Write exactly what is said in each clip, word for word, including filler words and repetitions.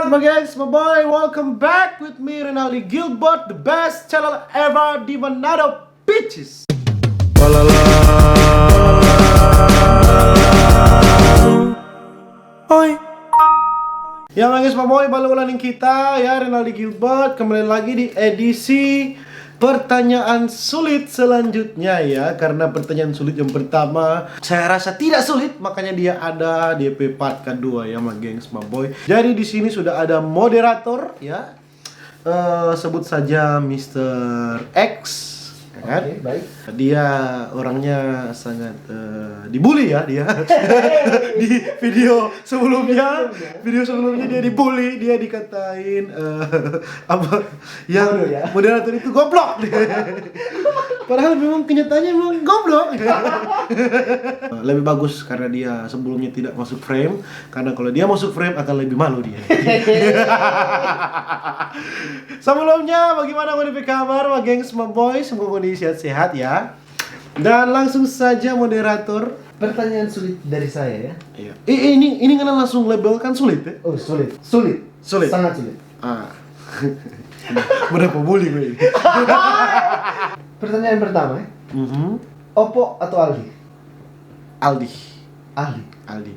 My gengs, my boy, welcome back with me, Rinaldi Gilbert, the best channel ever di Manado, bitches. Oi. Ya, my gengs, my boy, bale ulang deng kita, ya, Rinaldi Gilbert, kembali lagi di edisi pertanyaan sulit selanjutnya, ya, karena pertanyaan sulit yang pertama saya rasa tidak sulit, makanya dia ada di part kedua, ya, my gengs, my boy. Jadi di sini sudah ada moderator, ya. Eh, sebut saja Mister X, ya kan? Oke, baik. Dia orangnya sangat, eh, dibully, ya, dia. Di video sebelumnya, video sebelumnya dia dibully, dia dikatain, eh, apa, yang moderator itu goblok. Padahal memang kenyataannya memang goblok. Lebih bagus karena dia sebelumnya tidak masuk frame, karena kalau dia masuk frame akan lebih malu dia. Sebelumnya, bagaimana ngoni pe kabar, my gengs, my boy? Semoga ngoni sehat-sehat, ya. Dan langsung saja, moderator. Pertanyaan sulit dari saya, ya. Iya. Eh, eh, ini ini ngana langsung labelkan sulit, ya? Oh, sulit. Sulit. Sulit. Sangat sulit. Ah. Udah pembuli gue ini. Pertanyaan pertama, ya. Mhm. Oppo atau Aldi? Aldi. Aldi. Aldi.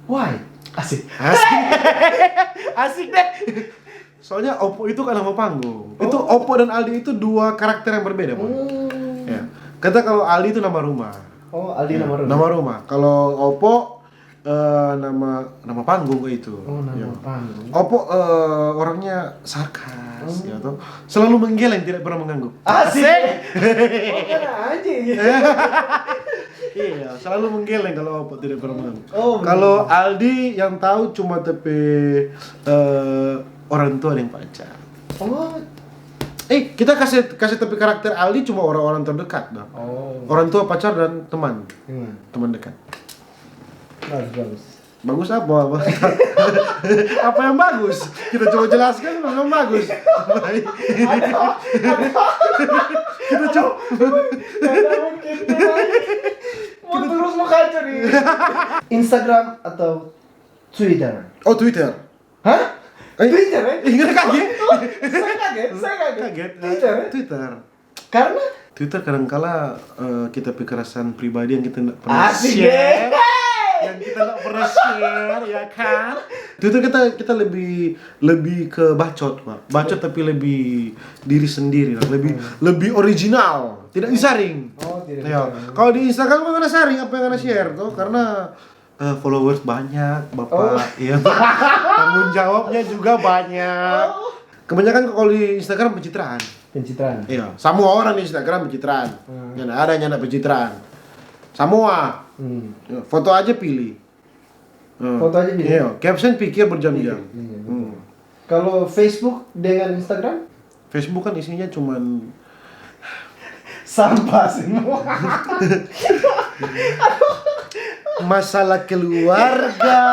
Why? Asik. Asik. Asik deh. Soalnya Oppo itu kan nama panggung. Itu Oppo dan Aldi itu dua karakter yang berbeda, Bang. Hmm. Ya. Kata kalau Aldi itu nama rumah. Oh, Aldi nama rumah. Nama rumah. Kalau Oppo, eh, nama nama panggung itu. Oh, nama panggung. Oppo, eh, orangnya sarkas, ya toh. Selalu menggeleng, tidak pernah mengangguk. Asik. Asik. Oh, kena anjing. Iya, selalu menggeleng kalau Oppo, tidak pernah mengangguk. Oh, benar. Kalau Aldi yang tahu cuma tapi, eh, orang tua yang pacar. Oh. Eh, kita kasih kasih tapi karakter Aldi cuma orang-orang terdekat dong. Oh. Orang tua, pacar, dan teman. Hmm. Teman dekat. Bagus, bagus. Bagus apa? Apa yang bagus? Kita coba jelaskan apa yang bagus. Kita coba. Mau terus mau kacau nih. Instagram atau Twitter? Oh, Twitter. Hah? Eh? Twitter, eh? Ih, nggak kaget. Saya kaget, saya kaget. Kaget. Twitter, eh? Twitter. Karena? Twitter kadangkala, eh, kita pe keresahan pribadi yang kita nggak pernah share. Asik, deh. Yang kita nggak pernah share, ya kan? Twitter kita kita lebih lebih ke bacot, Pak. Bacot tapi lebih diri sendiri lah, lebih lebih original, tidak disaring. Oh, tidak disaring. Kalau di Instagram kan ada saring apa yang ada share tuh, karena eh, followers banyak, Bapak. Iya. Tanggung jawabnya juga banyak. Kebanyakan kalau di Instagram pencitraan. Pencitraan. Iya, semua orang di Instagram pencitraan. Yang ada nyanda pencitraan. Semua. Hmm. Ya, foto aja pilih. Hmm. Foto aja pilih. Iya, caption pikir berjam-jam. Iya, iya, betul. Hmm. Kalau Facebook dengan Instagram? Facebook kan isinya cuman sampah semua. Masalah keluarga,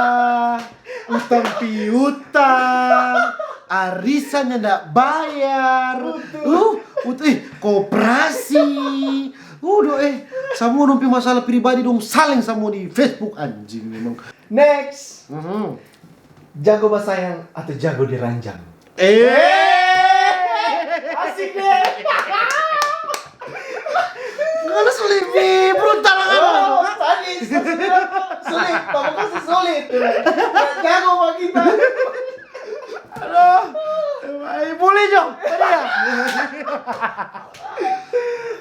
utang piutang, arisan yang ndak bayar, uh, ut-, eh, koperasi, udah, eh, samua dong pe masalah pribadi dong saling samua di Facebook, anjing memang. Next. Mhm. Jago basayang atau jago di ranjang? Eh. Asik deh. Kalau sulit, Bi, brutal kan? Oh, sadis, sadis. Sulit, pamokasnya sulit. Jago sama kita. Aduh. Eh, boleh, Jo. Tadi ya.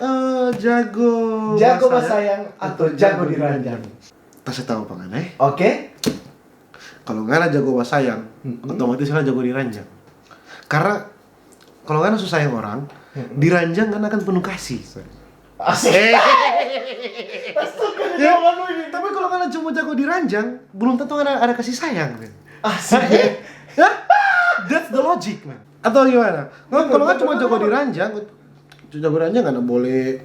Eh, jago basayang atau jago di ranjang? Kasih tahu apa ngana, eh? Oke. Kalau ngana jago basayang, otomatis ngana jago di ranjang. Karena kalau ngana su sayang orang, di ranjang ngana akan penuh kasih. Asik. Eh. Tapi kalau ngana cuma jago di ranjang, belum tentu ngana ada kasih sayang, men. Asik. Hah? That's the logic, man. Atau gimana? Kalau ngana cuma jago di ranjang, jago di ranjang ngana boleh,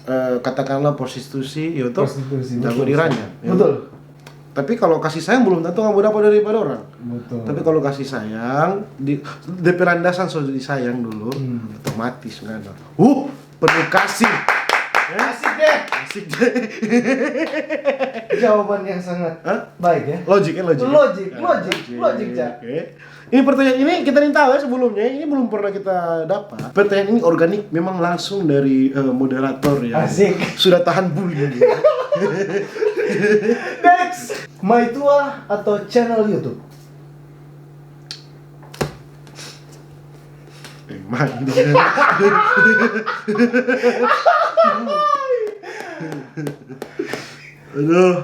eh, katakanlah prostitusi, ya toh? Prostitusi, jago di ranjang, ya. Betul. Tapi kalau kasih sayang belum tentu kamu dapat daripada orang. Betul. Tapi kalau kasih sayang, di, depe landasan so disayang dulu, otomatis ngana, uh, penuh kasih. Eh? Asik deh. Asik deh. Jawaban yang sangat baik ya. Logik ya, logik. Logik, logik, logik, Ja. Oke. Ini pertanyaan ini kita nih tahu ya sebelumnya, ini belum pernah kita dapat. Pertanyaan ini organik, memang langsung dari eh, moderator ya. Asik. Sudah tahan bully dia. Next, Maitua atau channel YouTube? Eh, mandi. Aduh.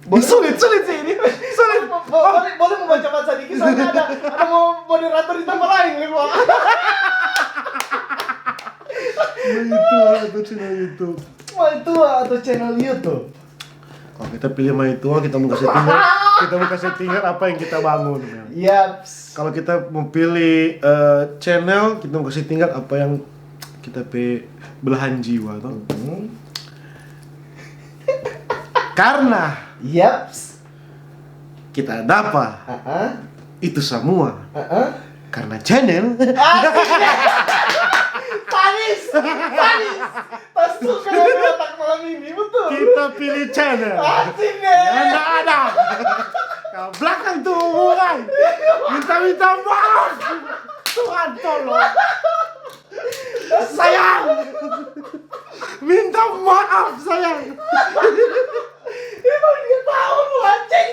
Ini sulit, sulit sih ini. Sulit. Bo- bo- boleh, boleh mau baca-baca dikit, soalnya ada, ada mau moderator di tempat lain nih, Bang. Maitua atau channel YouTube? Maitua atau channel YouTube? Kalau kita pilih Maitua, kita mau kasih tinggal, kita mau kasih tinggal apa yang kita bangun. Ya. Yaps. Kalau kita mau pilih eh, channel, kita mau kasih tinggal apa yang kita pe belahan jiwa tuh. Hmm. Karena Yaps. kita dapat Ah, ah. itu semua Ah, ah. karena channel. Asik deh. Sadis, sadis. Tak suka yang datang malam ini, betul. Kita pilih channel. Asik deh. Anda ada. Ke belakang tuh mulai. Minta-minta maaf. Tuhan tolong. Sayang. Minta maaf sayang. Emang dia tahu lu, anjing.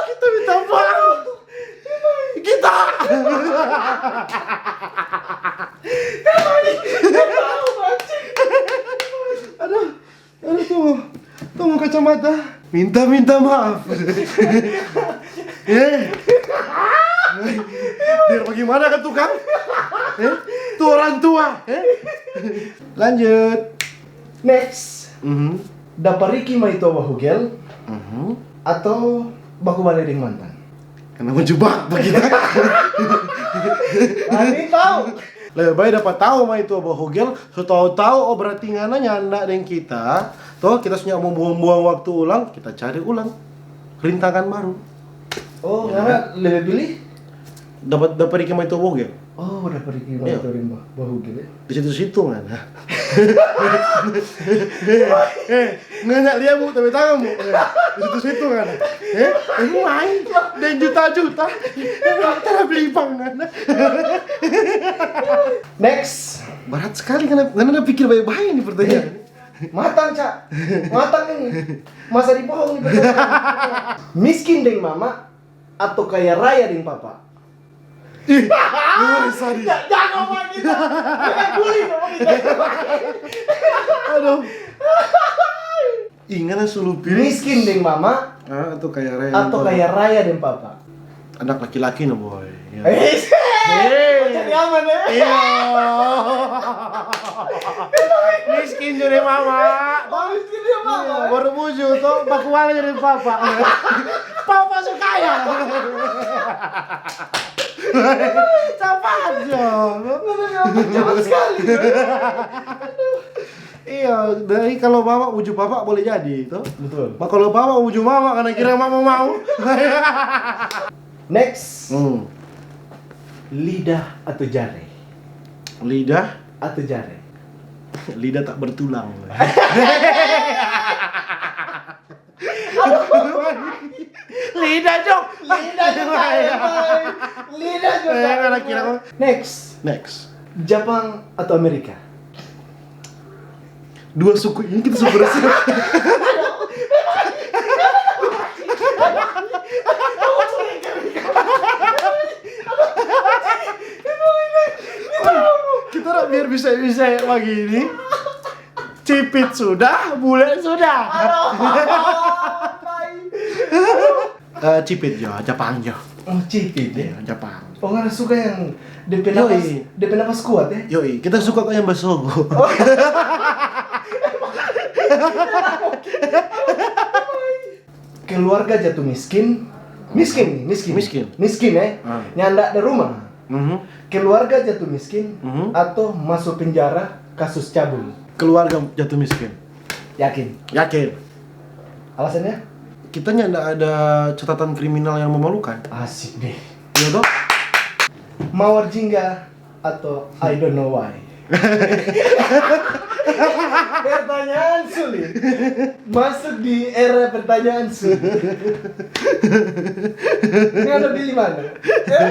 Kita minta maaf. Kita. Emang dia tahu, anjing. Aduh, aduh tuh, tuh mau kacamata. Minta minta maaf. Eh, biar bagaimana kan tukang? Eh, tuh orang tua. Eh? Lanjut. Next, Mhm. dapa Ricky Maitua bahugel Mhm. atau baku bale deng mantan? Karena mau jebak begitu. Ani tahu. Lebih baik dapat tahu Maitua bahugel, so tahu-tahu oh berarti ngana nyanda deng kita. Toh kita sudah mau buang-buang waktu ulang, kita cari ulang rintangan baru. Oh, ngana lebih pilih? Dapat dapat Ricky Maitua bahugel. Oh, dapa Ricky Iya. Maitua deng ba- bahugel ya. Di situ-situ ngana. Eh, ngana lihat bu, tapi tangan bu. Eh, di situ-situ ngana. Eh, ini main dan juta-juta. Cara beli pang ngana. Next, Berat sekali ngana, ngana pikir baik-baik ini pertanyaan. Matang, Cak. Matang ini. Masa dibohong nih. Miskin deng mama atau kaya raya deng papa? Ih, sadis. Ja- Jangan ngomong gitu. Jangan bully ngomong gitu. Aduh. Ingat lah sulu pilih. Miskin deng mama Ah, atau kaya raya. atau kaya raya deng papa? Anak laki-laki no boy. Ya. Eh, Hei. Jadi aman ya? Iya. Miskin jadi mama. Oh, miskin dia mama. Baru bujur tuh, bakuala jadi papa. Papa so kaya. Sapa aja? Mana dia jaman sekali. Iya, dari kalau mama uju papa boleh jadi itu. Betul. Ma kalau papa uju mama karena kira mama mau. Next, Hmm. Lidah atau jare? Lidah, Atau jare? Lidah tak bertulang. Lidah jok. Lidah juga. Lidah juga. Eh, anak kira. Next, Next. Jepang atau Amerika? Dua suku ini kita suku Rusia. Kita orang biar bisa-bisa ya begini. Cipit sudah, bule sudah. Eh, cipit jo, Japang jo. Oh, cipit ya. Iya, Japang. Oh, ngana suka yang depe napas, Yoi. depe napas kuat ya. Yoi, kita suka kok yang basogo. Keluarga jatuh miskin. Miskin nih, miskin. Miskin. Miskin ya. Ah. Nyanda ada rumah. Mhm. Keluarga jatuh miskin Mhm. atau masuk penjara kasus cabul? Keluarga jatuh miskin. Yakin? Yakin. Alasannya? Kita nyanda ada catatan kriminal yang memalukan. Asik deh. Iya toh? Mawar Jingga atau I don't know why? Pertanyaan sulit. Masuk di era pertanyaan sulit. Ini ada pilih mana? Eh?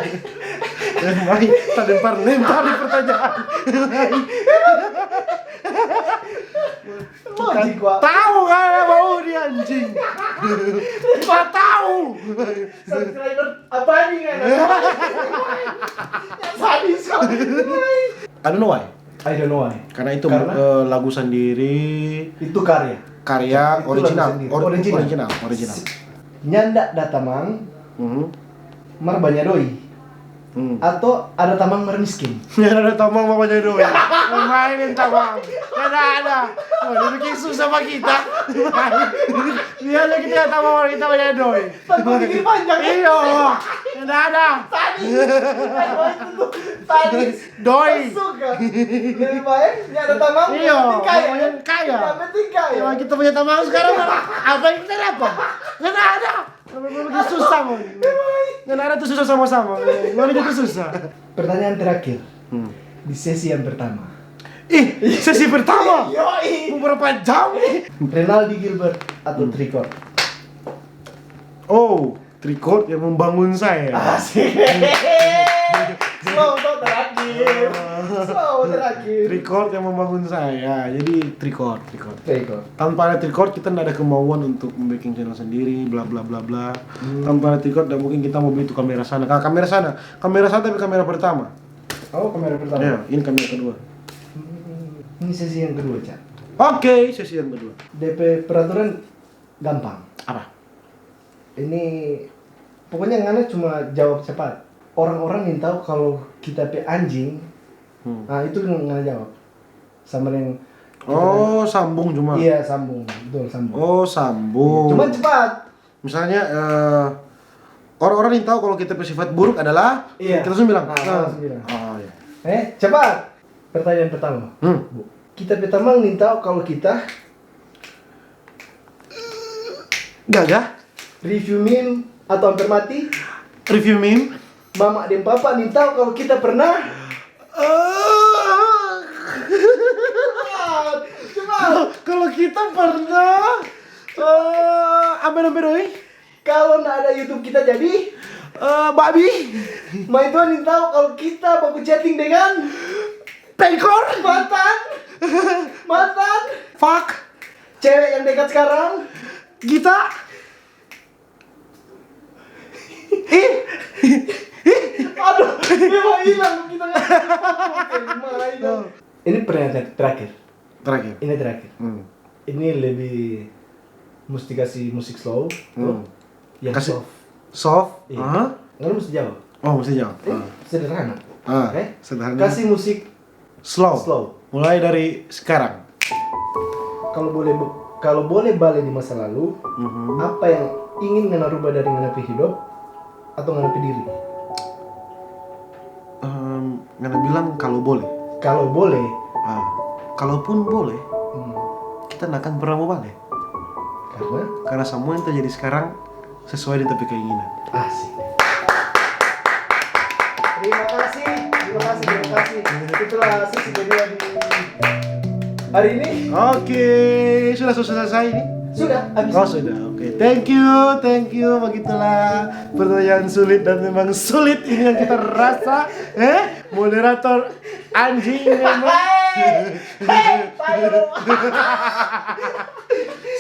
Lempar, lempar, lempar di pertanyaan. Logik, Wak. Tahu kan mau dia, anjing. Gak tahu. Subscriber apa nih kan? Sadis kau. I don't know why. I don't know why. Karena itu Karena? Eh, lagu sendiri, Itu karya. Karya Itu original. Lagu sendiri. Or- Original. Original, original. Nyanda da tamang, Mhm. mar banya doi. Hmm. Atau ada tamang mar miskin. Ya ada tamang mau banya doi. Main tamang. Ada ada. Wah, dia bikin susah sama kita. Dia aja kita tamang kita banya doi. Tanpa pikir panjang. Iyo. Ada ada. Sadis. Sadis. Doi. Suka. Lebih baik, ini ada tamang. Iyo. Yang penting kaya. Yang penting kaya. Yang penting kaya. Kalau kita punya tamang sekarang, apa yang kita dapat? Nggak ada. Bikin susah, mon. Nggak ada tuh susah sama-sama. Mana gitu susah. Pertanyaan terakhir. Hmm. Di sesi yang pertama. Ih, sesi pertama. Yoi. Mau berapa jam nih? Renaldi Gilbert atau Tricor? Oh, Tricor yang membangun saya. Asik. Slow, slow terakhir. Slow terakhir. Tricor yang membangun saya. Jadi Tricor, Tricor. Tricor. Tanpa ada Tricor kita nggak ada kemauan untuk membuat channel sendiri, bla bla bla bla. Tanpa ada Tricor nggak mungkin kita mau beli tuh kamera sana. Ka- Kamera sana, kamera sana tapi kamera pertama. Oh, kamera pertama. Ya, ini kamera kedua. Hmm, ini sesi yang kedua, Cak. Oke, sesi yang kedua. D P peraturan gampang. Apa? Ini pokoknya ngana cuma jawab cepat. Orang-orang yang tahu kalau kita pe anjing, Hmm. Nah, itu ngana jawab. Sama deng Oh, sambung cuma. Iya, sambung. Betul, sambung. Oh, sambung. Cuman cepat. Misalnya eh, orang-orang yang tahu kalau kita pe sifat buruk adalah Iya. kita langsung bilang. Nah, Nah. langsung bilang. Oh, iya. Eh, cepat. Pertanyaan pertama. Hmm. Kita pe tamang nin tahu kalau kita Gagah. review meme atau hampir mati. Review meme. Mama deng papa nin tahu kalau kita pernah. Eh, Cepat. Kalau kita pernah eh ambe-ambe doi. Kalau ndak ada YouTube kita jadi Eh, babi. Mai Tuhan nin tahu kalau kita baku chatting dengan Pengkor. mantan, mantan, Fuck. Cewek yang dekat sekarang. Kita. Ih, aduh, dia mau hilang kita nggak. Mai dong. Ini pertanyaan terakhir. Terakhir. Ini terakhir. Hmm. Ini lebih mesti kasih musik slow, Hmm. yang Kasih- soft. Soft. Iya. Hah? Nggak mesti jawab. Oh, mesti jawab. Ini Ah. Sederhana. Ah, Eh? Sederhana. Kasih musik Slow. Slow. Mulai dari sekarang. Kalau boleh, kalau boleh balik di masa lalu, Mhm. apa yang ingin ngana rubah dari ngana pe hidup atau ngana pe diri? Em, ngana bilang kalau boleh. Kalau boleh, Ah, kalaupun boleh, hmm, kita nggak akan pernah mau balik. karena Karena semua yang terjadi sekarang sesuai dengan tapi keinginan. Asik. Terima kasih, terima kasih, terima kasih. Itulah sesi kedua di hari ini. Oke, sudah selesai ini. Sudah habis. Oh sudah, oke. Thank you, thank you. Begitulah pertanyaan sulit dan memang sulit ini yang kita rasa. Eh, moderator anjing memang. Hei, hei, tayo.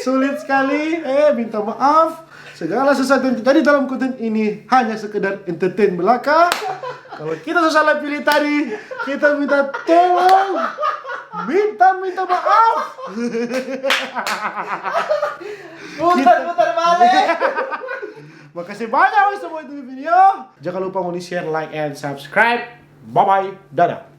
Sulit sekali. Eh, minta maaf. Segala sesuatu yang terjadi dalam konten ini hanya sekedar entertain belaka. Kalau kita so salah pilih tadi, kita minta tolong. Minta minta maaf. Putar, putar balik. Makasih banyak wes semua itu video. Jangan lupa ngoni share, like, and subscribe. Bye bye. Dadah.